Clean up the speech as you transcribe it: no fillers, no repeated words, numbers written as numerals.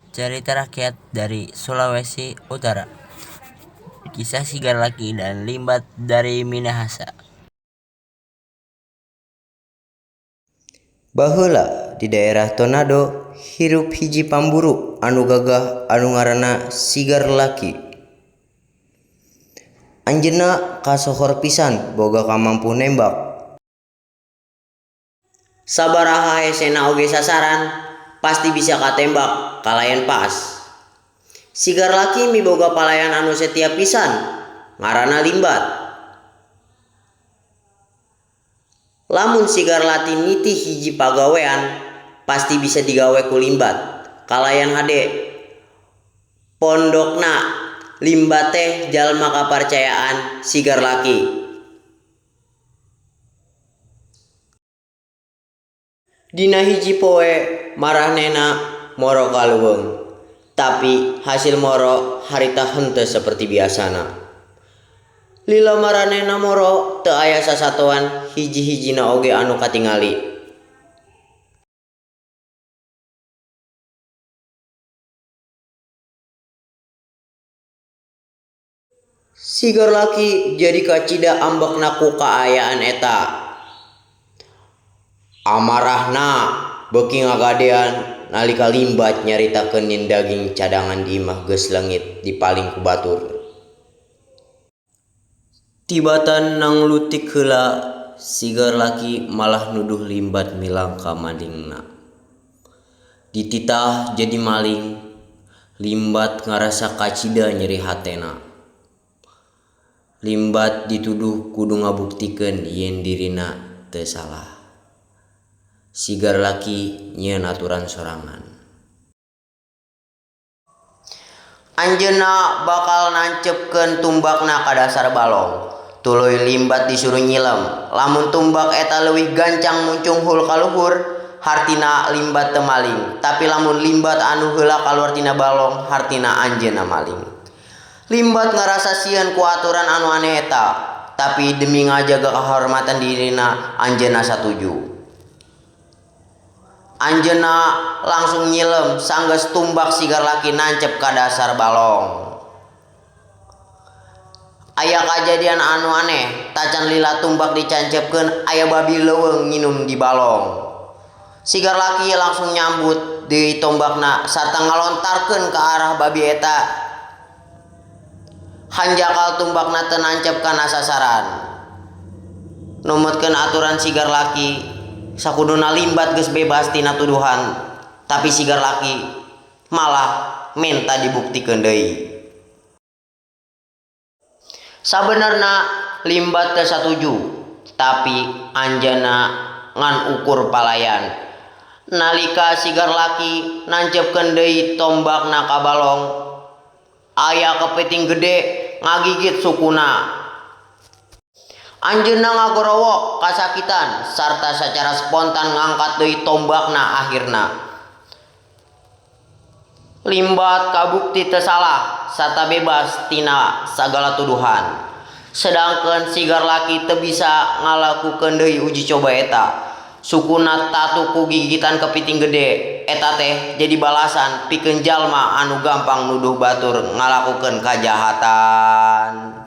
Cerita rakyat dari Sulawesi Utara. Kisah Sigarlaki dan Limbat dari Minahasa. Baheula di daerah Tonado hirup hiji pamburu anu gagah anu ngaranna Sigarlaki. Anjeunna kasohor pisan boga kamampu nembak. Sabaraha hesena oge sasaran pasti bisa katembak kalayan pas. Sigarlaki miboga palayan anu setia pisan ngaranna Limbat. Lamun Sigarlaki nitih hiji pagawean pasti bisa digawe ku Limbat kalayan hade. Pondokna Limbat teh jalma kaparcayaan Sigarlaki. Dina hiji poe maranehna moro ka leuweung. Tapi hasil moro harita henteu saperti biasana. Lila maranehna moro teu aya sasatoan hiji-hijina oge anu katingali. Sigarlaki jadi kacida ambekna ku kaayaan eta. Amarahna beuki ngagadean nalika Limbat nyaritakeun yen daging cadangan di imah geus leungit dipaling ku batur. Tibatan nanglutik heula Sigarlaki malah nuduh Limbat milang ka malingna. Dititah jadi maling, Limbat ngarasa kacida nyeri hatena. Limbat dituduh kudu ngabuktikeun yen dirina teu salah. Sigarlaki nyieun aturan sorangan. Anjeunna bakal nancepkeun tumbakna ka dasar balong. Tuluy Limbat disuruh nyilem. Lamun tumbak eta leuwih gancang muncunghul ka luhur, hartina Limbat teu maling. Tapi lamun Limbat anu heula kaluar tina balong, hartina anjeunna maling. Limbat ngarasa sieun ku aturan anu aneh eta, tapi demi ngajaga kahormatan dirina anjeunna satuju. Anjeunna langsung nyilem sanggeus tumbak Sigarlaki nancep ka dasar balong. Aya kajadian anu aneh, tacan lila tumbak dicancepkeun aya babi leuweung nginum di balong. Sigarlaki langsung nyambut deui tombakna sarta ngalontarkeun ka arah babi eta. Hanjakal tumbakna teu nancep kana sasaran. Numutkeun aturan Sigarlaki, sakuduna Limbat geus bebas tina tuduhan, tapi Sigarlaki malah menta dibuktikeun deui. Sabenerna Limbat teu satuju, tapi anjeunna ngan ukur palayan. Nalika Sigarlaki nancepkeun deui tombakna ka balong, aya kepiting gede ngagigit sukuna. Anjeunna ngagorowok kasakitan sarta sacara spontan ngangkat deui tombakna akhirna. Limbat kabukti teu salah sarta bebas tina sagala tuduhan. Sedangkeun Sigarlaki teu bisa ngalakukeun deui uji coba eta. Sukuna tatu ku gigitan kepiting gede eta teh jadi balasan pikeun jalma anu gampang nuduh batur ngalakukeun kajahatan.